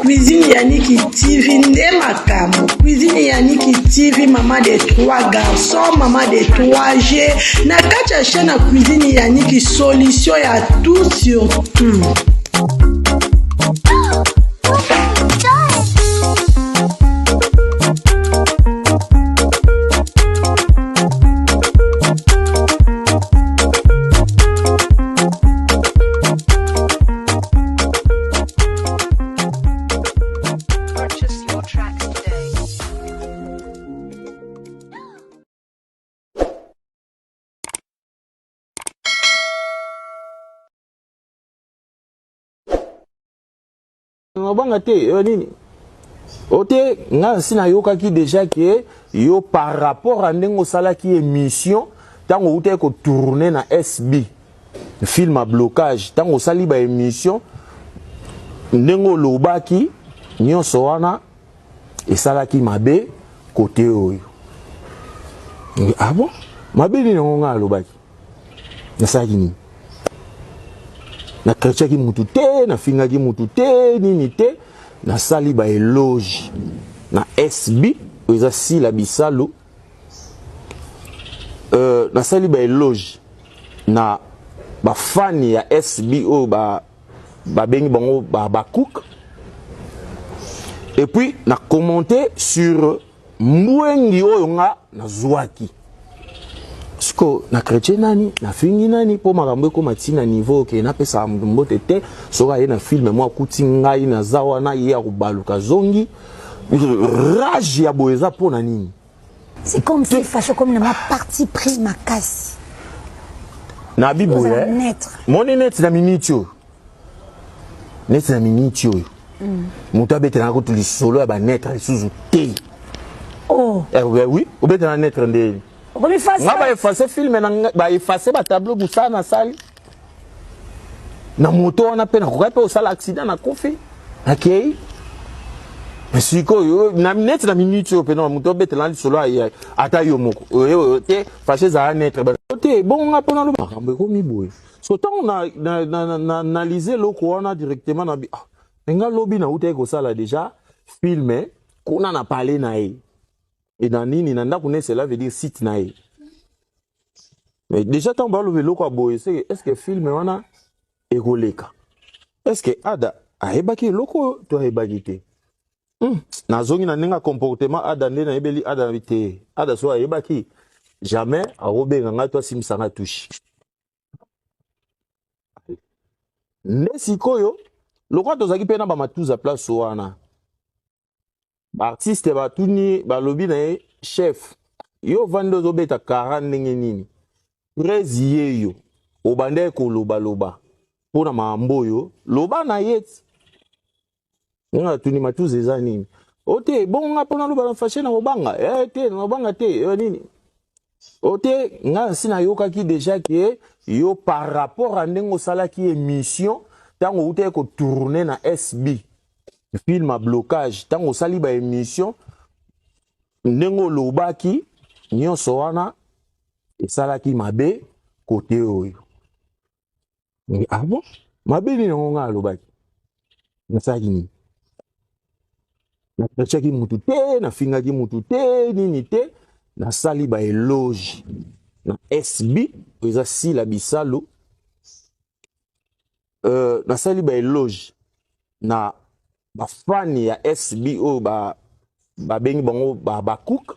Cuisine Yannick TV nde makambo. Cuisine Yannick TV, maman de trois garçons, maman de trois G. Na kati ya chaîne ya Cuisine Yannick, solution ya tout sur tout. Purchase your tracks today. Mabanga te eh, nini ote nga nsi nayokaki deja ke yo par rapport a ndenge osalaki émission ntango outaki kotourne na sb film ya blocage ntango osali ba émission ndenge olobaki nyonso wana esalaki mabe kote oyo. Ah bon, mabe nini yango ngai alobaki? Nasalaki nini? Nakretiaki mutu te, nafingaki mutu te, nini te. Nasali ba éloge na SB oyo eza Sila Bisalu. Nasali ba éloge na bafani ya SB oyo babengi bango ba Bakouk. Et puis na commenté sur mbwengi oyo nga nazwaki. Siko na chrétien nani, nafingi nani mpo makambo ekóma ti na niveau oke napesaka moto mbote te. Soki aye na filme moko akuti ngai naza wana, ye akobaluka zongi. Rage ya boye eza mpo na nini? C'est comme si Facho comme na ma parti pris makasi. Na biboye moni neti na miniti oyo, neti na miniti oyo moto abetelaka kutu lisolo ya banetre lisusu te. Oh. Eh, oui, obetela netre nde nga baefase filme na baefase batableau mosala nasali na moto wana mpe nakokaki mpe kosala accident, nakufi, nakei. Mais sikoyo neti na miniti oyo mpena moto obetela lisolo ata yo moko oyo te, Fashe ezala netre te. Bongo nga mpo naloba makambo ekomi boye, so ntango na analyse eloko wana directement na bi, ah, nga lobi nautaki kosala déjà filme kuna na pale na ye e na nini na ndako ne, cela veut dire site na ye. Mais déjà ntango baloba eloko ya boye, est ce que filme wana ekoleka? Est ce que Ada ayebaki eloko oyo to ayebaki te? Nazongi na ndenge ya comportement Ada, nde nayebeli Ada na te. Ada so ayebaki, jamais akobenga ngai to asimbisa ngai touche. Nde sikoyo lokola tozalaki mpe na bamatuza place wana, baartiste batuni, balobi na ye: "Chef, yo ovandi ozobeta kara ndenge nini? Prese yeyo obandaki kolobaloba mpo na makambo oyo, loba na ye ti." Ndenge atuni matuza eza nini? O te, bongo nga mpo naloba na Fashe na kobanga eh, te, na kobanga te eh, nini? O te, nga nsi nayokaki deja ke yo par rapport a ndenge osalaki émission ntango outaki kotourne na SB film ya blocage, ntango osali ba émission ndenge olobaki nyonso wana esalaki mabe kote oyo. Ah bon, mabe nini yango ngai alobaki? Nasalaki nini? Natiaki mutu te, nafingaki mutu te, nini te. Nasali ba éloge na SB oyo eza Sila Bisalu. Nasali ba éloge na bafani ya SB oyo babengi bango ba Bakouk.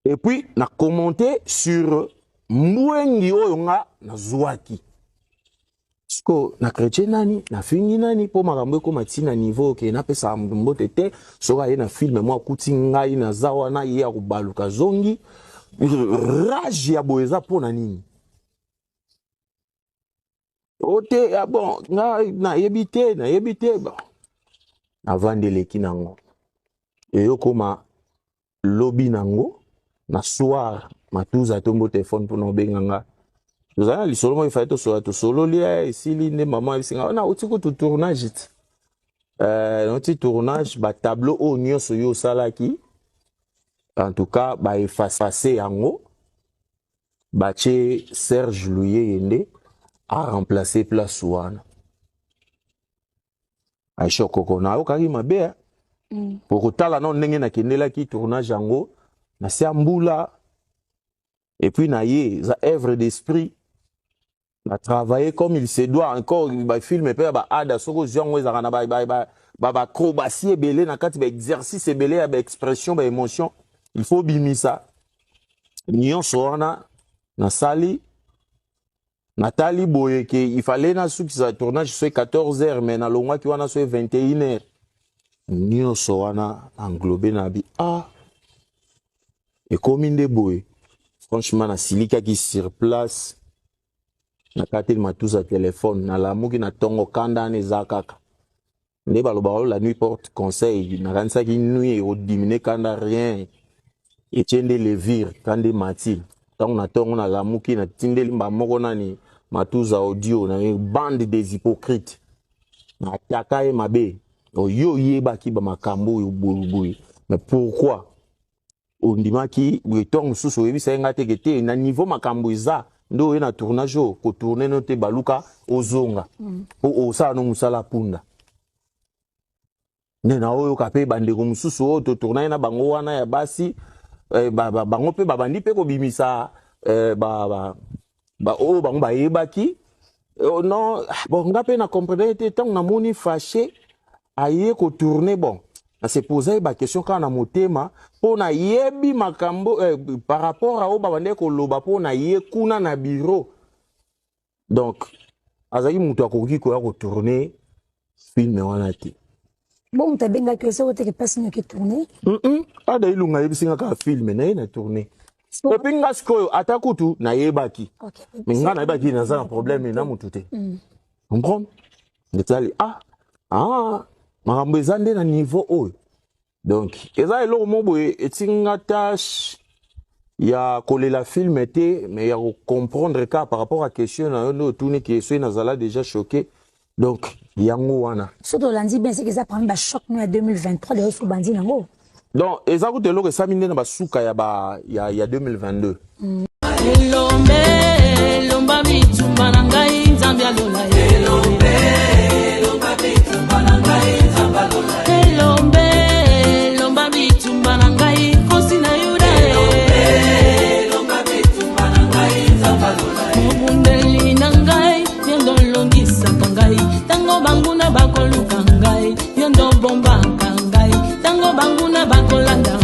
Et puis na commenté sur mbwengi oyo nga nazwaki. Siko na chrétien nani, nafingi nani mpo makambo ekóma ti na niveau oke napesaka moto mbote te? Soki aye na filme moko akuti ngai naza wana, ye akobaluka zongi. Rage ya boye eza mpo na nini? O te, ah bon, nga nayebi te, nayebi te. Bon, navandi, eleki nango, eyokoma lobi nango na soir, matuza atombo telefone mpona obenga nga. Tozali na lisolo moko efai tosolola, tosololi, esili. Nde mama ayebisi nga: "Nauti kutu tournage ti, nauti tournage, batableau oyo nyonso yo osalaki." En tout cas ba effacer yango, batie Serge Luyeye nde a remplacer place wana. Aisha Okoko, nayokaki mabe eh. Po kotala nao ndenge nakendelaki tournage yango na se ya mbula, et puis na ye eza œuvre d'esprit, na travailler comme il se doit. Encore bafilm mpe ya baada, soki ozwi yango, ezalaka na baacrobatie ebele na kati, baexercice ebele ya baexpression, baémotion, il faut bimisa nyonso wana. Nasali, natali boye ke il fallait nasukisa tournage soki 14 heures, mais nalongwaki wana soki 21 heures. Nyonso wana englobe na bi, ah, ekomi nde boye. Franchement, nasilikaki sur place, nakateli matuza telefone. Nalamuki na ntongo, kanda wana eza kaka. Nde balobaka la nuit porte conseil. Nakanisaki nuit ekodiminuer kanda, rien, etie nde levure, kanda emati. Ntango na ntongo nalamuki, natindeli mba moko nani matuza audio na bande des hypocrites, nataka ye mabe. Oyo oyebaki bamakambo oyo boyeboye, mais pourquoi ondimaki boye? Ntongo mosusu oyebisa ye nga teke te na niveau makambo eza nde oye na tournage oyo, kotourner no te, baluka ozonga po osala no mosala punda. Nde naoyoka mpe bandeko mosusu oyo totournaki na bango wana ya basi, eh, bango mpe babandi mpe kobimisa, eh, oyo bango bayebaki. Oh, non, bon, nga mpe na comprendre te. Ntango namoni Fâché aye kotourner, bon, nase posa ye baquestion kaka na motema, mpo nayebi makambo, eh, par rapport a oyo babandaki koloba mpo na ye kuna na bureau. Donc azalaki moto akoki koya kotourner film wana te. Bon, moto abengaki yo soki oteke mpasi noki tourne? Ada Ilunga ayebisi nga kaka film na ye na tourne. Et puis nga sikoyo, ata kutu nayebaki, mais nga nayebaki naza na problème na motu te, comprendre? Etali, ah ah, makambo eza nde na niveau oyo. Donc eza eloko moko boye etiki nga tâche ya kolela film te, mais ya kocomprendre kaka par rapport à question na yo nde otuni ke soki nazala déjà choqué. Donc yango wana. Soki tolandi bien, seke eza parmi bachoc no ya 2023 deyo so bandi nango. Donc eza kutu eloko esami nde na basuka ya, ba, ya, ya 2022. Elombe, elomba bitumba na ngai, Nzambe alola. Elombe, elomba bitumba na ngai, Nkosi na Yuda. Mobundeli na ngai, yo nde olongisaka ngai. Ntango banguna bakoluka ngai, yo nde obombaka ngai. Ntango banguna bakolanda.